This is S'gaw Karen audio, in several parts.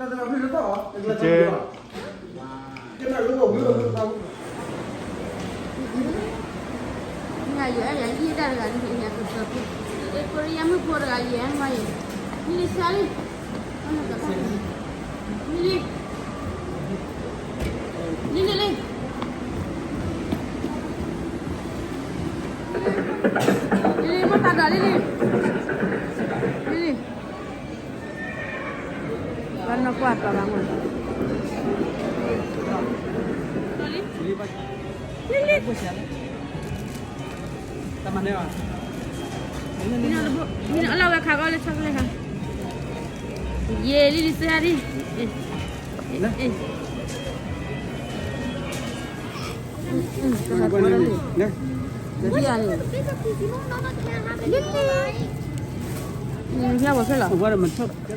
ကဲ, ယအဲၣ်ယၤ ယအဲၣ်တၢ်တဂၤ လံယၤကစၢၢ်ဖိ, အဲ ကိုရီးယားမုၣ်ဖိတဂၤ ယအဲၣ်မးယဲ, လံလံ ဆါလံ, လံလံ လံလံ လံ လံလံ မ့ၢ်တၢ်ဒီး လံလံ လံလံ ဘၣ်နီၢ်ကွၢ်ပှၤဘၣ်မး, လံလံ မ့ၢ်အလီၤဝဲခါကီလၢ chocolate ခါ, ယဲ လံလံ စ့ဟါဒံ,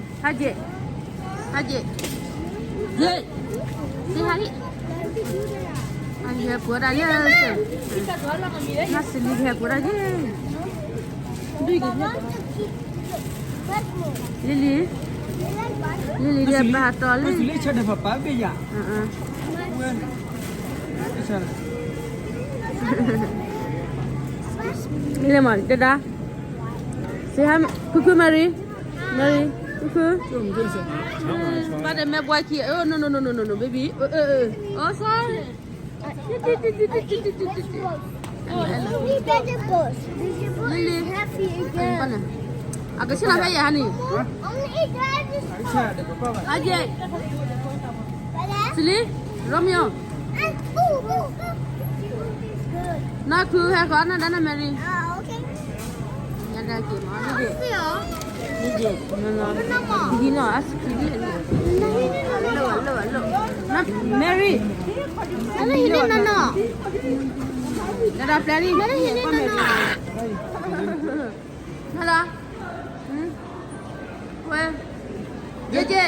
ဟါက့, ဟါက့, ယဲ, စ့ဟါဒံ, အဟဲပှၤဒၣ်ယဲ, နစလံကဟဲပှၤဒၣ်ယဲ, လံလံ, လံလံ ယပာ်တီၤလံ, လံမး တဒါ, စ့ဟါ, ခုခု Mary, Mary, ခုခု, ဘၣ်ဒီးမဲဘွဲခံ, no no no no no no baby, oh sorry, လံလံ, အကဆ့ၣ်နီၤဖဲယဲၢ်ဟါန့ၣ်, အကဲ, စလံ, Romeo, နီၢ်ခုဟဲဃီၤနၢ်ဒါနၢ် Mary, ညါဒါက့ၤမး, ဒ်က့ၤ, ဒ်က့ၤ, နီၢ်နီၢ်, ဒ်က့ၤနီၢ် ice cream, Mary, နီၢ်နီၢ်, ဒါဒါပျဲလံ, နီၢ်နီၢ်, ဝဲ, က့က့,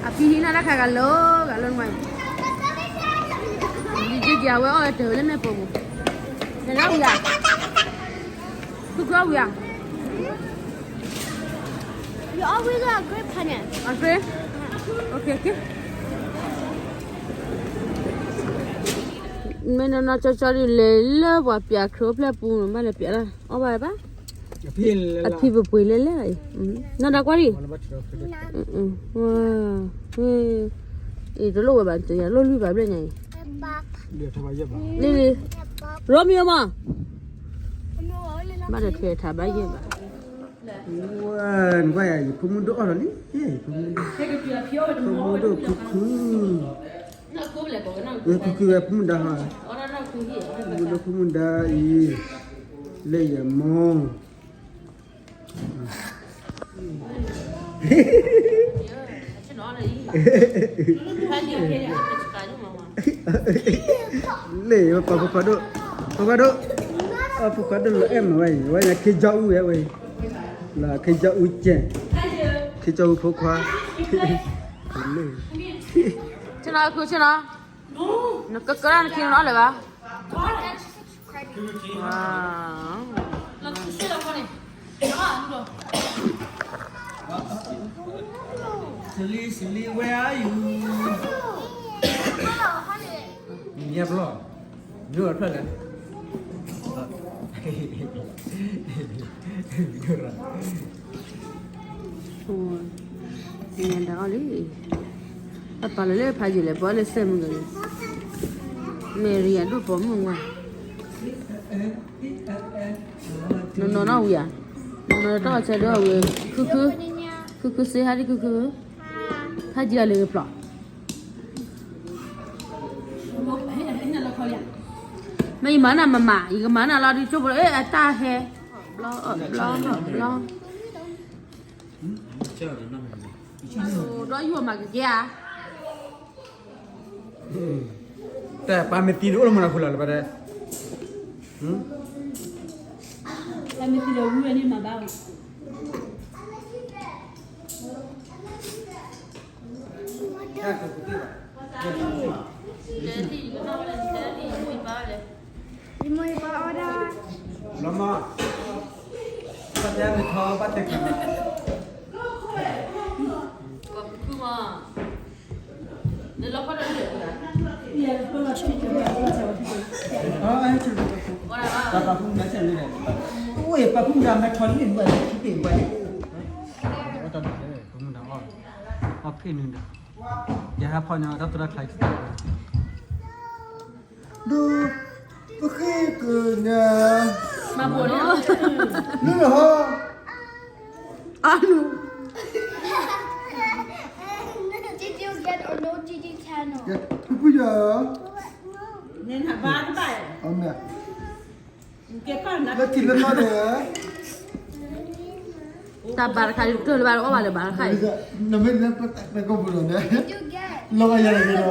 အဖံဟံးနီၢ်တၢ်ခါဂၤလိၤဂၤလိၤနွံ, က့က့ အဝဲအီၣ်ဝဲတၢ်ဝဲလၢမဲာ်ပိာ်ပူၤ, နလၢဝံၤဧါ, ခုခုအီၣ်ဝံၤဧါ, အကြ့, မ့ၢ်နီၢ်နီၢ်ကၠီကၠီဒ်လဲၣ်လၢပှၤပျးခရံာ်အိၣ်ဖျဲၣ်ပူၤ ဘၣ်လဲၤပျးဒၣ်, အီၣ်ဘၣ်ဘၣ်, အဖံပပှ့ၤလဲၣ်လဲၣ်, နီၢ်ဒါကွၢ်ဒံး, အံၤတလိၣ်ဝဲဘၣ်တယၤ လိၣ်လွံၢ်ဘၣ်ဘျဲၣ်ညါအံၤ, လံလံ, Romeo မး, ဘၣ်ဒီးထွဲထးဘၣ်ယဲၢ်ဘၣ်, နကွၢ်ယၤ ယဖိမုၣ်ဒိၣ်အီၣ်လီၤလံ, ယဖိမုၣ်ဒိၣ်, ဖိမုၣ်ဒိၣ်ခုခု, ဝဲခုခုဝဲဖိမုၣ်ဒါဟီ, ဖိမုၣ်ဒိၣ်ဖိမုၣ်ဒါအံၤ, လၢယမိၢ် လၢပှၤဖိခွါဒိၣ်, ဖိခွါဒိၣ်, ဖိခွါဒိၣ်လီၤအဲၣ်မးဝဲအံၤ, ဝဲညါခ့ကၠီအူဝဲဝဲအံၤ, လၢခ့ကၠီအူကဲ, ခ့ကၠီအူဖိခွါ, လၢ, ဆ့ၣ်နီၤ ခုဆ့ၣ်နီၤ, နကကရၢနခံနလီၤလၢၤဘၣ်, Wow. Sili, Sili, where are you? မ့ၢ်ဘျီ, မ့ၢ်အဖျၢၣ်လဲၣ်, ညါဒီးအီၣ်လံ, ပပာ်လီၤလၢဖးယံာ်လဲၣ် ပှၤလၢစဲမုၢ်ဂၤန့ၣ်, Mary အဒိၣ်ပိာ်မုၣ်ဝဲ, နီၢ်နီၢ်နီၢ်ဝံၤဧါ, နီၢ်နီၢ်တၢ်အီၣ်ဆၢဒိၣ်ဝံၤ, ခုခု, ခုခုစ့ဟါဒံ ခုခု, ဖးယံာ်အီၤလၢဖျီၣ် မ့ၢ်ယမၤနၤမမၤ ယကမၤနၤလီၤဒုးကၠိဖိလီၤ အဲၣ်အတၢ်ဟဲ, ဘျီ, ဘျီ, ဘျီ, ဒီးယိၤမၤကကဲဧါ, တၢ်ပာ်မ့ၢ်သံန့ၣ်အိၣ်လၢမနုၤဃိလီၤလၢၤဘၣ်ဒဲး, ပာ်မ့ၢ်သံဒီးဝံၤဝဲန့ၣ်မၤဘၣ်ဝဲ လီၤမး, ပှၤတဲမ့ၢ်ထီဘၣ်တဲခါ, ပှၤဖုမး, နလီၤခီဒီး, ပှၤဖုမးဆဲးန့ၣ်, အိၣ်ပှၤဖုမးမဲထီလံဘၣ်, ဖုမး, အဖဲန့ၣ်ဒီး, ယဟဲဖီၣ်န့ၣ်တၢ်သရၣ်ချါ, ဒုး, ပဃ့ကညး, မၤဘိးန့ၣ်, နဟီ, အနူ, Did you get or no G D channel? ဖုဖုယၤ, နနဘါတဘၣ်, အမ့ၢ်, လၢထံလၢကီၢ်န့ၣ်, တၢ်ဘါတခါအံၤ တၢ်လၢဘါတအီၣ်ဘၣ်လၢၤဘၣ်တခါအံၤ, နမ့ၢ်နပတၢ်ပကီၢ်ပူၤလီၤန့ၣ်, လီၤဂာ်ယၤန့ၣ်လီၤ.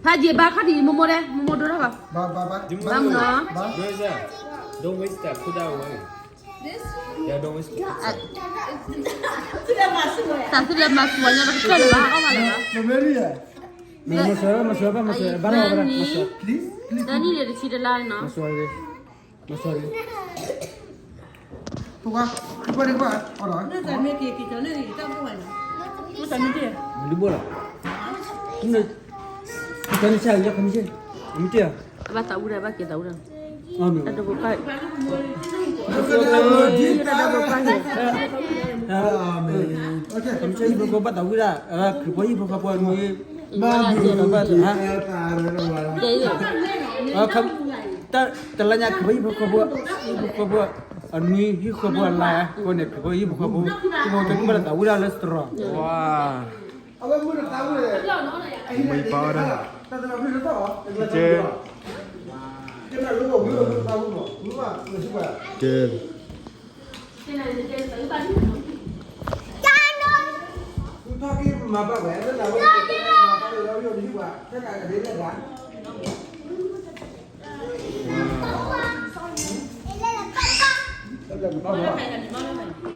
ဖးယံာ်ဘါခီၣ်ထံး မိၢ်မိၢ်ဒဲး မိၢ်မိၢ်ဒိၣ်ထီၣ်ဘၣ်, ဘၣ်မနီၤ, Don't waste that, put that away. Yeah, don't waste it. တၢ်သုလၢမၤစူၤဝဲညါ ပကစၢၢ်လၢၤဘၣ် အီၣ်ဘၣ်လၢၤဘၣ်, မ့ၢ်, မၤစူၤဘၣ် မၤစူၤဘၣ် မၤစူၤဘၣ် သၢနံၣ်န့ၣ် တဆံတလါနီၤ, မၤစူၤ, မၤစူၤ, ပှၤ, ပှၤ, လူဘိလီၤ, ကတၢၢ်န့ၣ်ဆၢယီၤခမ့ၢ်, မ့ၢ်တ့ၢ်, ဘၣ်သးဝံၣ်ဒၣ် ဘၣ်က့ၤသးဝံၣ်ဒၣ်, တၢ်ဒိးဘိးဖး, တၢ်ဒိးဘိးဖးန့ၣ်, ခမ့ၢ်ဟံၣ်ဖိဃီဖိဘၣ်သးဝံၣ်ဒၣ်, ခရံာ်ဖိဟံၣ်ဖိဃီဖိအနွံ, ဘၣ်, တလါညါခရံာ်ဖိဟံၣ်ဖိဃီဖိ, ဟံၣ်ဖိဃီဖိအနွံ ဟံၣ်ဃီဖိအလါ, အဃိန့ၣ် ခရံာ်ဖိဟံၣ်ဖိဃီဖိ, ဟံၣ်ဖိဃီဖိဘၣ်သးဝံၣ်ဒၣ်လၢသရိာ်, ဝါ, မ့ၢ်ပာ်ဝဲဒၣ်, ကဲ, ကဲ, ဝါ